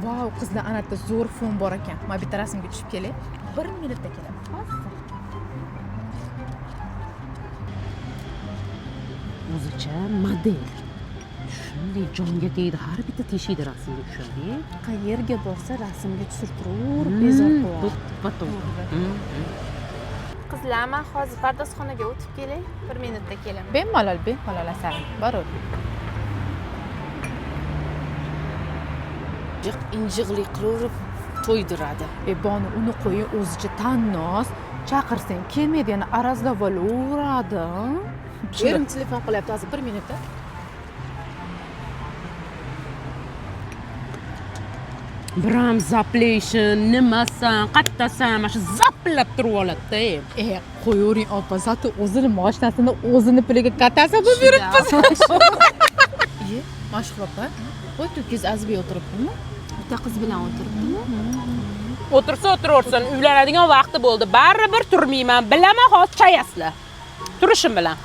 Vau, qizlar, ana yerda zo'r fon bor ekan. Man bitta rasmga tushib kelay. Bir minutda kelaman. Hozir. O'zicha model. Shunday jonga tegdi, har bitta teshikda rasmga tushadi. Qayerga borsa rasmga tushirtiraverib bezor qilyapti. To'ppa to'g'ri. Qizlar, man hozir pardozxonaga o'tib kelay. Bir minutda kelaman. Bemalol, bemalol, asalim. Boraver. Jiq injiqlik qilaverib to'ydiradi. E, Bonu, uni qo'ying, o'zicha tannoz. Chaqirsang kelmaydi, yana arazlab olaveradi. Erim telefon qilyapti hozir, bir minutda. Biram zaplashin, nimasan, qattasan, mana shu zaplab turib oladi-da. E, qo'yavering opa, зато o'zini mashinasini o'zini puliga katasi bo'lib yuribmiz. Iye, Mashhur opa, voy, to'kis azbay o'tiribdimi? Bitta qiz bilan o'tiribdimi? O'tirsa o'tiraversin, uylanadigan vaqti bo'ldi. Baribir turmayman. Bilaman, hozir chayasizlar. Turishim bilan.